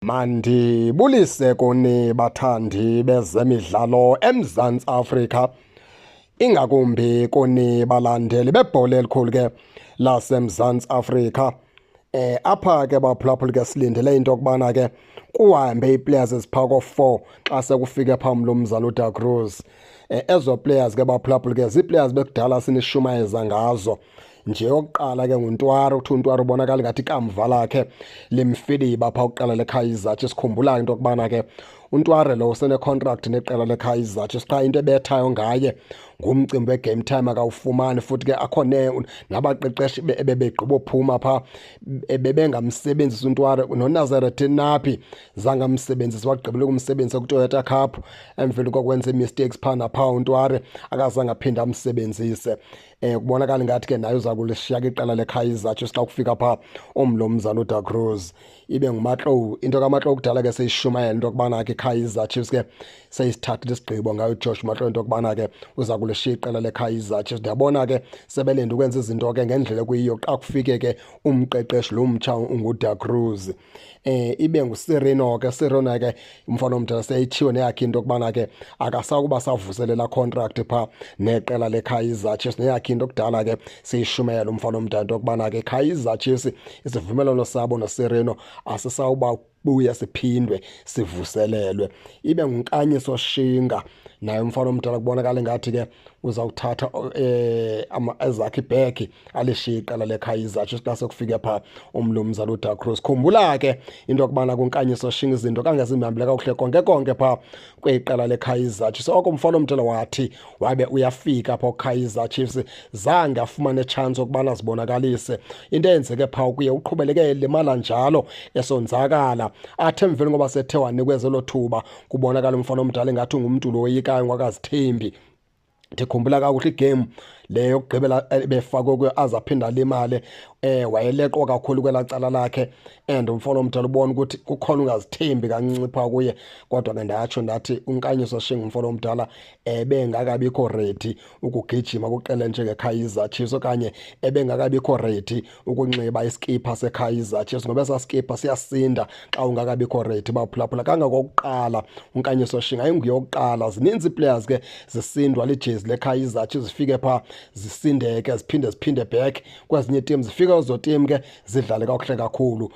Mandibulise kuni bathandi bezemidlalo eMzantsi Afrika, ingakumbi kuni balandeli bebhola elikhulu ke laseMzantsi Afrika. Apha ke baphulaphuli ke silindele into yokubana ke kuhambe ii-players eziphaa ko-4 xa sekufike phaa umlumzana uDa Cruz. Ezo players ke baphulaphuli ke zii-players bekudala sinishumayeza ngazo. Nje yokuqala ke nguNtwara, uthi uNtwara ubonakala ngathi ikamva lakhe limfiliba phaa kuqela leKaizer Chiefs. Sikhumbula into yokubana ke uNtware lo usene-contract neqela leKaizer Chiefs, qha into ebethayo ngaye ngumcimbi we-game time akawufumani, futhi ke akho nabaqeqeshi ebebegqiba uphuma phaa bebengamsebenzisi uNtware. NoNazarethin Nabi zange amsebenzise, wagqibela ukumsebenzisa kuToyota Cup emveni kokwenza ii-mistakes phaa naphaa. uNtware akazange aphinde amsebenzise. Kubonakala ngathi ke naye uza kulishiya ke iqela leKaizer Chiefs xa kufika phaa umlumzana uDa Cruz. Ibe nguMatlou, into kaMatlou kudala ke seyishumayela into yokubana ke iKaizer Chiefs ke seyisithathile isigqibo ngayo uJosh Matlou into yokubana ke uza kulishiya iqela leKaizer Chiefs. Ndiyabona ke sebelinde ukwenza izinto ke ngendlela ekuyiyo xa kufike ke umqeqeshi lo mtsha unguDa Cruz. Ibe nguSirino ke, Sirino ke umfana omdala seyitshiwo neyakhe into yokubana ke akasakuba savuselela contract phaa neqela leKaizer Chiefs. Neyakhe into kudala ke seyishumela umfana omdala into yokubana ke Kaizer Chiefs isivumelwano sabo noSirino asisawuba buya siphindwe sivuselelwe. Ibe nguNkanyiso Shinga naye umfana omdala kubonakala ngathi ke uzawuthatha ezakhe ibhegi alishiye iqela leKaizer Chiefs xa sekufike phaa umlumzana uDa Cruz. Khumbula ke into yokubana kuNkanyiso Shinga izinto kangezimhambele kakuhle konke konke phaa kwiqela leKaizer Chiefs. Oko umfana omdala wathi wabe uyafika phaa kuKaizer Chiefs zange afumane chance yokubana azibonakalise. Into eyenzeke phaa kuye uqhubeleke elimala njalo esonzakala, athe emveni ngoba sethe wanikwe elo thuba kubonakala umfana omdala engathi ungumntu lo woyikayo ngwakazithembi. Ndikhumbula kakuhle igame le yokugqibela ebefakwe kuyo aze aphinde alimale, wayeleqwa kakhulu kwelaa cala lakhe and umfana omdala ubona ukuthi kukhona ungazithembi kancinci phaa kuye. Kodwa ke ndatsho ndathi uNkanyiso Shinga umfana omdala ebengakabikho ready ukugijima kuqela njengeKaizer Chiefs okanye ebengakabikho ready ukunxiba isikipha seKaizer Chiefs, ngoba esaa sikipha siyasinda xa ungakabikho ready. Baphulaphula kangangokuqala uNkanyiso Shinga ayinguye wokuqala, zininzi ii-players ke zisindwa lijezi leKaizer Chiefs, zifike phaa zisindeke ziphinde ziphinde back kwezinye iitim, zifike kwezo tim ke zidlale kakuhle kakhulu,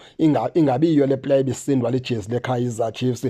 ingabi yiyo le player ibisindwa lijezi leKaizer Chiefs.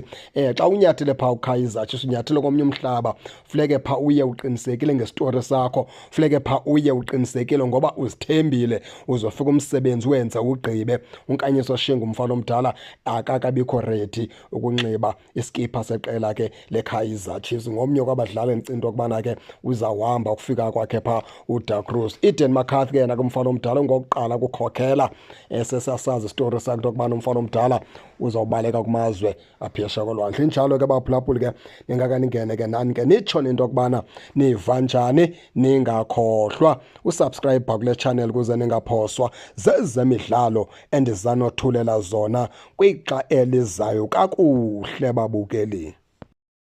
Xa unyathele phaa uKaizer Chiefs unyathele komnye umhlaba, funeke phaa uye uqinisekile ngesitori sakho, funeke phaa uye uqinisekile ngoba uzithembile uzofika umsebenzi wenze ugqibe. UNkanyiso Shinga umfana omdala akakabikho ready ukunxiba isikipha seqela ke leKaizer Chiefs, ngomnye kwabadlali endicinga into yokubana ke uzawuhamba ukufika kwakhe phaa uDa Cruz. Eden McCarthy ke yena ke umfana omdala ungokuqala kukhokhela, sesasazi isitori sakhe into yokubana umfana omdala uzawubaleka kumazwe aphesheya kolwandle. Injalo ke baphulaphuli ke, ningaka ningene ke nani ke nitsho into yokubana niva njani, ningakhohlwa usubscribe kule channel ukuze ningaphoswa zezemidlalo endizanothulela zona kwixa elizayo. Kakuhle babukeli.